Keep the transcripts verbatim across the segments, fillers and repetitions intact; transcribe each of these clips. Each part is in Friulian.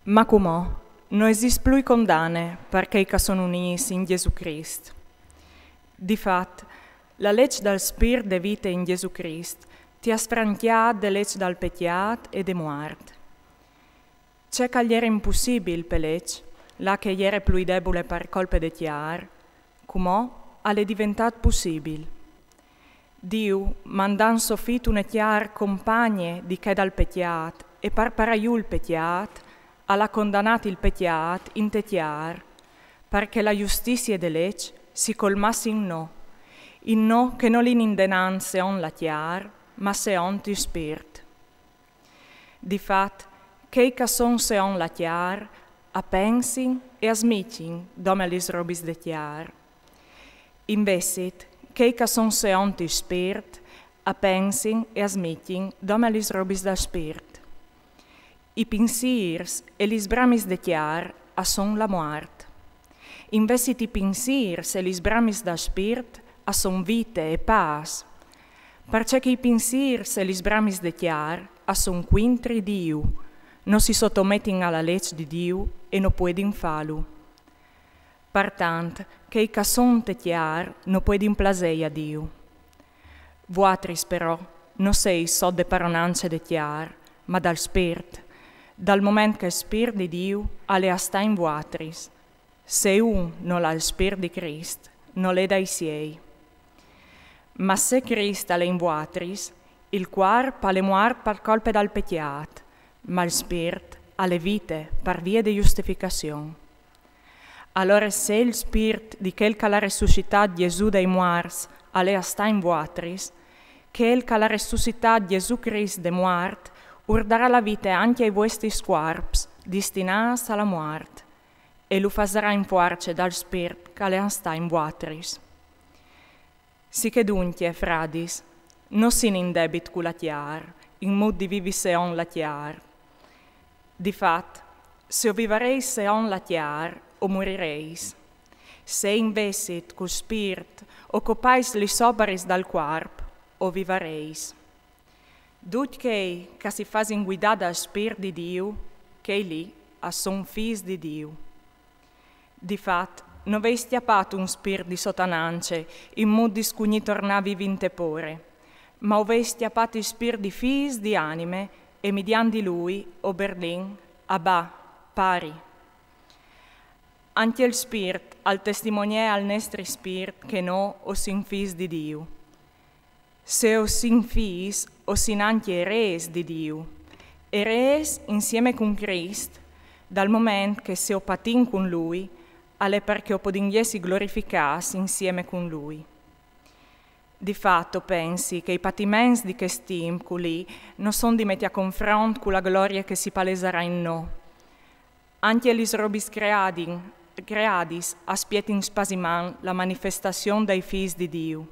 Ma cumò no esist plui condane par chei ch'a son unîts in Jesù Crist. Di fat, la leç dal Spirt de vite in Jesù Crist ti à sfrancjât de leç dal pecjât e de muart. Ce ch'al jere impussibil pe leç, là che e jere plui debule par colpe de cjar, cumò al è deventât pussibil. Diu, mandant so Fi une cjar compagne di chê dal pecjât e par parâ jù il pecjât, al à condanât il pecjât inte cjar, par che la justizie de leç si colmasse in nô, in nô che no lin indenant seont la cjar, ma seont il Spirt. Di fat, chei ch'a son seont la cjar a pensin e a smicjin dome a lis robis de cjar. Invezit, chei ch'a son seont il Spirt a pensin e a smicjin dome a lis robis dal Spirt. I pinsîrs e lis bramis de cjar a son la muart. Invezit i pinsîrs e lis bramis dal Spirt a son vite e pâs. Parcè che i pinsîrs e lis bramis de cjar a son cuintri Diu, no si sotometin a la leç di Diu e no puedin fâlu. Partant, chei ch'a son te cjar no puedin plasei a Diu. Vuatris però no seis sot de paronance de cjar, ma dal Spirt, dal moment che il Spirt di Diu al è a stâ in vuatris. Se un nol à il Spirt di Crist, nol è dai siei. Ma se Crist al è in vuatris, il cuarp al è muart par colpe dal pecjât, ma il Spirt al è vite par vie de justificazion. Alore se il Spirt di chel ch'al à ressuscitât Jesù dai muarts al è a stâ in vuatris, chel ch'al à ressuscitât Jesù Crist de muart ur darà la vite ancje ai vuestris cuarps, destinâts a la muart, e lu fasarà in fuarce dal Spirt ch'al è a stâ in vuatris. Sichè duncje, fradis, no sin in debit cu la cjar, in mût di vivi seont la cjar. Di fat, se o vivareis seont la cjar, o murireis. Se invezit cul Spirt o copais lis operis dal cuarp, o vivareis. Ducj chei ch'a si fasin guidâ dal Spirt di Diu, chei li a son fîs di Diu. Di fat, no veis cjapât un spirt di sotanance, in mût di scugnî tornâ a vivi inte pôre, ma o veis cjapât il spirt di fîs di anime, e midiant di lui o berdìn: Abà, Pari. Ancje il Spirt al testimoniee al nestri spirt che nô o sin fîs di Diu. Se o sin fîs, o sin ancje erês di Diu. Erês insieme cun Crist, dal moment che se o patìn cun lui, al è parcè o podìn jessi glorificâts insieme cun lui. Di fat o pensi che i patiments di chest timp culì no son di meti a confront cu la glorie che si palesarà in nô. Ancje lis robis creadin, creadis a spietin spasimant la manifestazion dai fîs di Diu.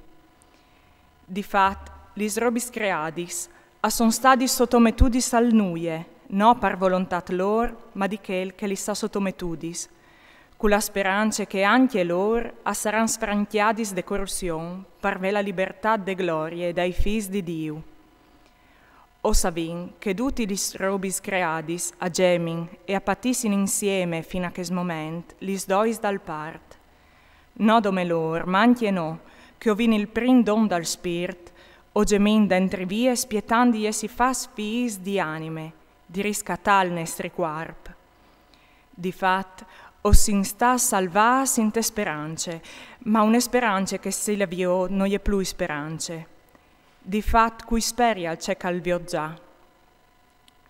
Di fat, lis robis creadis a son stadis sotometudis al nuie, no par volontât lôr, ma di chel che lis à sotometudis, cu la sperance che ancje lôr a saran sfrancjadis de corussion par vê la libertât de glorie dai fîs di Diu. O savìn che dutis lis robis creadis a gemin e a patissin insieme fin a chest moment lis dois dal part. No dome lôr, ma ancje nô, che o vin il prin don dal Spirt, o gemìn dentri vie spietant di jessi fats fîs di anime, di riscatâ il nestri cuarp. Di fat, o sin stâts salvâts inte sperance, ma une sperance che si la viôt no je plui sperance. Di fat, cui sperial ce ch'al viôt za?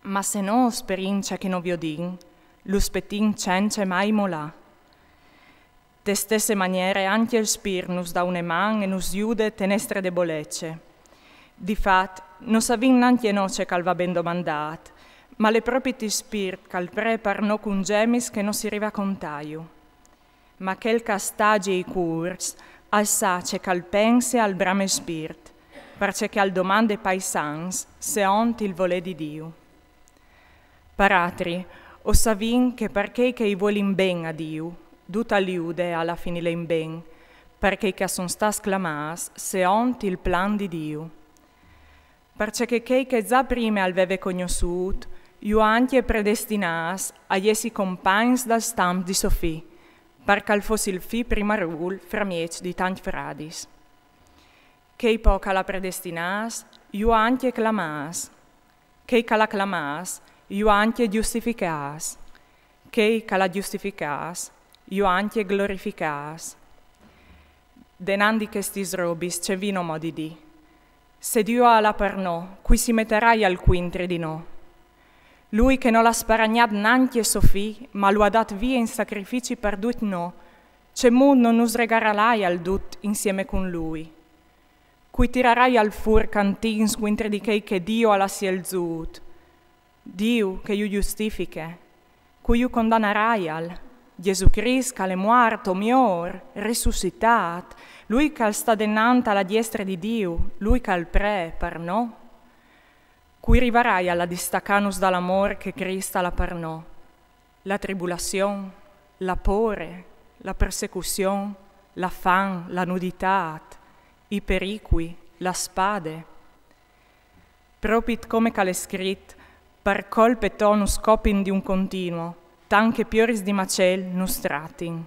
Ma se nô o sperìn ce che no viodìn, lu spietìn cence mai molâ. De stesse maniere ancje il Spirt nus dà une man e nus jude te nestre debolece. Di fat, no savìn nancje nô ce ch'al va ben domandât, ma al è propit il Spirt ch'al pree par nô cun gemis che no si rive a contâju. Ma chel ch'a stazie i cûrs, al sa ce ch'al pense e al brame il Spirt, parcè che al domande pai sants, seont il volê di Diu. Paratri, o savìn che par chei che i vuelin ben a Diu, dut al jude a la finî in ben, par chei ch'a son stâts clamâts seont il plan di Diu. Parcè che chei che za prime al veve cognossût, ju à ancje predestinâts a jessi compagns dal stamp di so fi, par che al fos il fi primarûl framieç di tancj fradis. Chei po che al à predestinâts, ju à ancje clamâts. Chei che al à clamâts, ju à ancje justificâts. Chei che al à justificâts, ju à ancje glorificâts. Denant di chestis robis ce vino mo di dî: Se Diu al à par nô, cui si metaraial cuintri di nô? Lui che nol à sparagnât nancje so fi, ma lu à dât vie in sacrifici par ducj nô, cemût no nus regalaraial dut insiemi cun lui? Cui tiraraial fûr cantins cuintri di chei che Diu al à sielzût? Diu che ju justifiche, cui ju condanaraial? Jesù Crist che al è muart, o miôr, resussitât, lui che al sta denant a la diestre di Diu, lui che al pree par nô? Cui rivaraial a distacânus dal amôr che Crist al à par nô? La tribulazion, la pôre, la persecuzion, la fam, la nuditât, i pericui, la spade. Propit come che al è scrit: par colpe tô nus copin di un continuo, tant che pioris di macel nus tratin.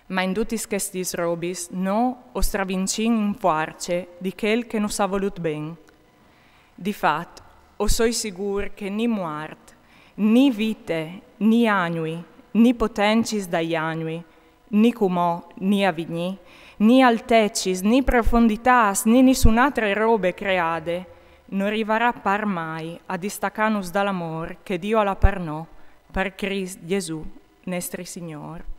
Ma in dutis chestis robis nô o stravincìn in fuarce di chel che nus à volût ben. Di fat, o soi sigûr che ni muart, ni vite, ni agnui, ni potencis dai agnui, ni cumò, ni a vignî, ni altecis, ni profonditâts, ni nissun'altre robe creade, no rivarà par mai a distacânus dal amôr che Diu al à par nô, par Crist Jesù, nestri Signôr.